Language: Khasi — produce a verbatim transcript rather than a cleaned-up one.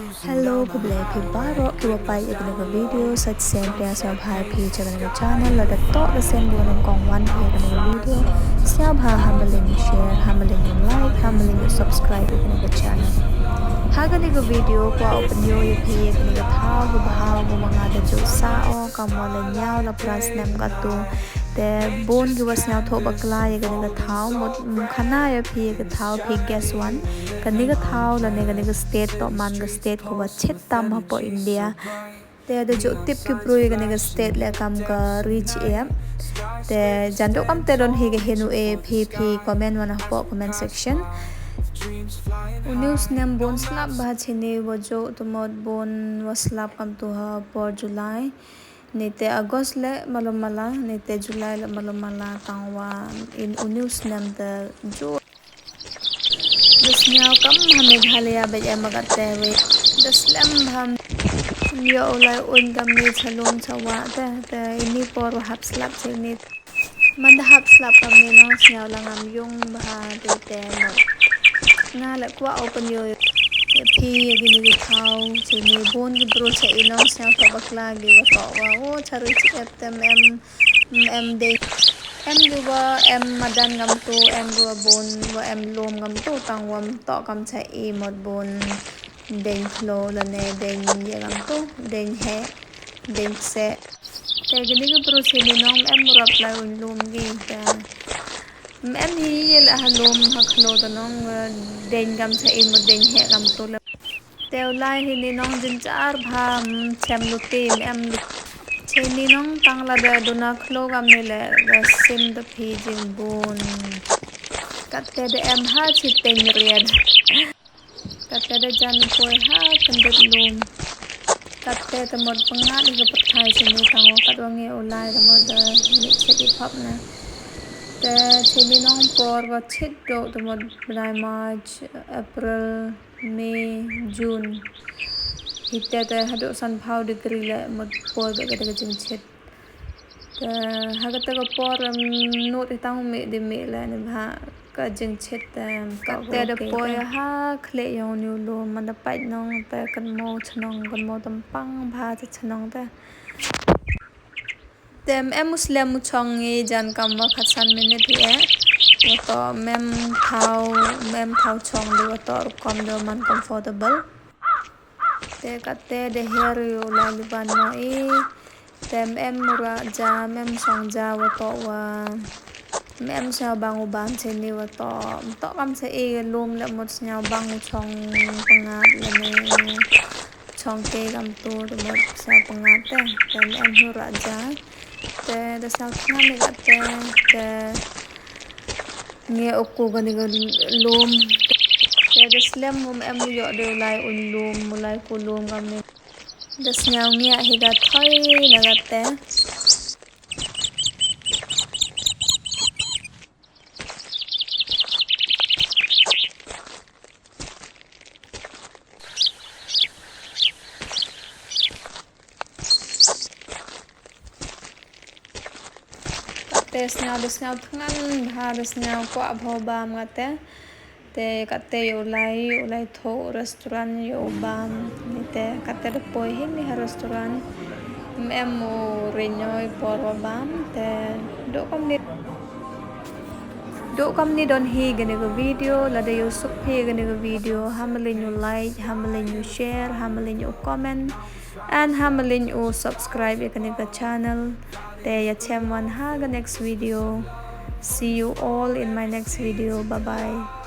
Hello, khublei phi baroh kiwa peit ïa kane ka video. Sa shisien phi sngewbha phi sha kane ka channel, lada toh ka sien ba nyngkong wan phi ïa kane ka video, sngewbha ha mlien share, ha mlien like, ha mlien subscribe ïa kane ka channel. Ha kane ka video kwah u pyni ïa phi ïa kane ka thaw ka bha ba ma nga da ju sah o, kam wa la ñiaw la phra snem katto. Te bun kiwa sngewthuh bakla ïa kane ka thaw, mut khana ïa phi ïa ka thaw, phi guess wan. Kane ka thaw lane kane ka state toh man ka state kawa chit tam hapoh India. Te da ju tip ki bru ïa kane ka state leh kam ka Rich Ep. Te jan dooh kam te don hi ka hin u e, phi phi comment wan hapoh comment section. Uni u snem bun slap bha chini wa ju tumot bun wa slap kam tu ha por July. Ni te August leh malum mala, ni te July leh malum mala tang wa in uni u snem te ju. Da sngewkam ha Meghalaya bad em ka te we. Da slem bha. Ym yoh u lai un kam ni cha lum cha wa te, te ini por wa hap slap chini. Man da hap slap kam ni nong sngewlang am yung bha te te mo. Nga leh kwah u pyni ïa phi ïa kini ki thaw, chini bun ki bru cha i nong sngewthuh bakla kiwa toh wa, o cha Rich Ep te em, em dei. Em kiwa em madan kam tu, em kiwa bun, wa em lum kam tu, tang wa ym toh kam cha i mut bun. Deng khloo lane deng ïa kam tu, deng heh, deng kseh. Te kini ki bru chini nong em u rap lai un lum ki te. Em hi ïa la ha lum ha khloo te nong, eh, deng kam cha i mut deng heh kam tu leh. Te u lai hi ni nong jynjar bha, mm, chem luti, em luti. Chini nong tang lada duna khloo kam ni leh, da sim da phi jingbun. Katte da em ha chi teng riat. Katte da jan poi ha kyndit lum. Katte te mut pyngngad hi ka pyrthai chini tang wa katwa ngi u lai te mut da mih chit i pap na. Te chini nong por wa chit dooh te mut bnai March, April, May, June. Hi te te hadooh sanphaw degree leh mut por bad kata ka jingchit. Te ha kata ka por, em, nud i tang mih di mih leh ni bha ka jingchit te, em, ka te da poi ha khlieh yong ni u lum man da pait nong te kan mo chnong kan mo tam pang bha cha chnong te. Te em u slem u chong i jan kam wa khatsan minute hi e. Wa toh em thaw, em thaw chong di wa toh rukom di wa man comfortable. Te katte da her ïa u lai liban noh i. Te em u rah ja, em song ja wa toh wa. Em sngewbang u bam chini wa toh. Toh kam cha i lum leh mut sngewbang u chong pyngngad lane chong ke kam tu te mut sngewbang te. Te em u rah ja. Te da sngewthngan i katte. Te ngiah u ku kani ka lum. Te da slem um em u yoh de u lai un lum, u lai ku lum kam ni. Da sngew ngiah hi ka thoi na katte. Katte sngew da sngew thngan bha da sngew kwah bha u bam katte. Te katte ïa u lai, u lai thoh restaurant ïa u bam. Ni te katte da poi hi ni ha restaurant. Em em u riñoi por wa bam te dooh kam ni. Dooh kam ni don hi kani ka video, lada ïa u suk phi kani ka video, ha mlien u like, ha mlien u share, ha mlien u comment, and ha mlien u subscribe ïa kani ka channel. Te ïa chem wan ha ka next video. See you all in my next video. Bye bye.